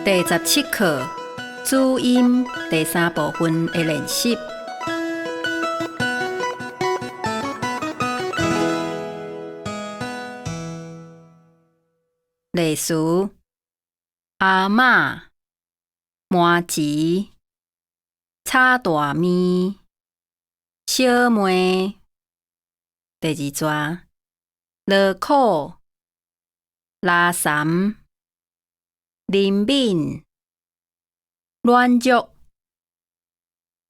第十七課注音第三部分的練習。例詞：阿嬤、麻糍、炒大麵、小妹。第二逝，勞苦、垃圾、憐憫、軟弱。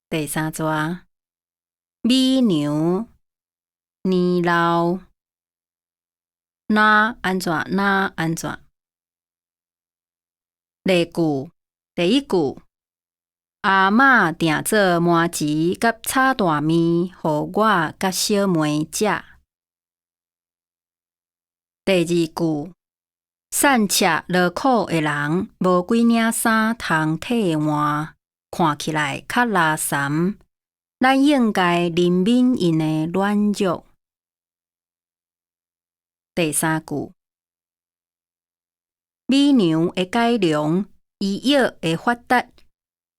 第三逝，美娘、年老、若按怎若按怎。例句，第一句，阿嬤定做麻糍佮炒大麵，予我佮小妹食。第二句，散赤勞苦的人，無幾領衫通替換，看起來較垃圾。咱應該憐憫𪜶的軟弱。第三句，美娘的改良，醫藥的發達，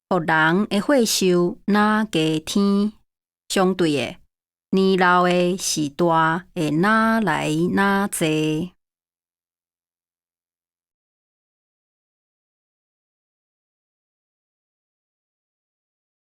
予人的歲數若加添。相對的，年老的時代會若來若濟。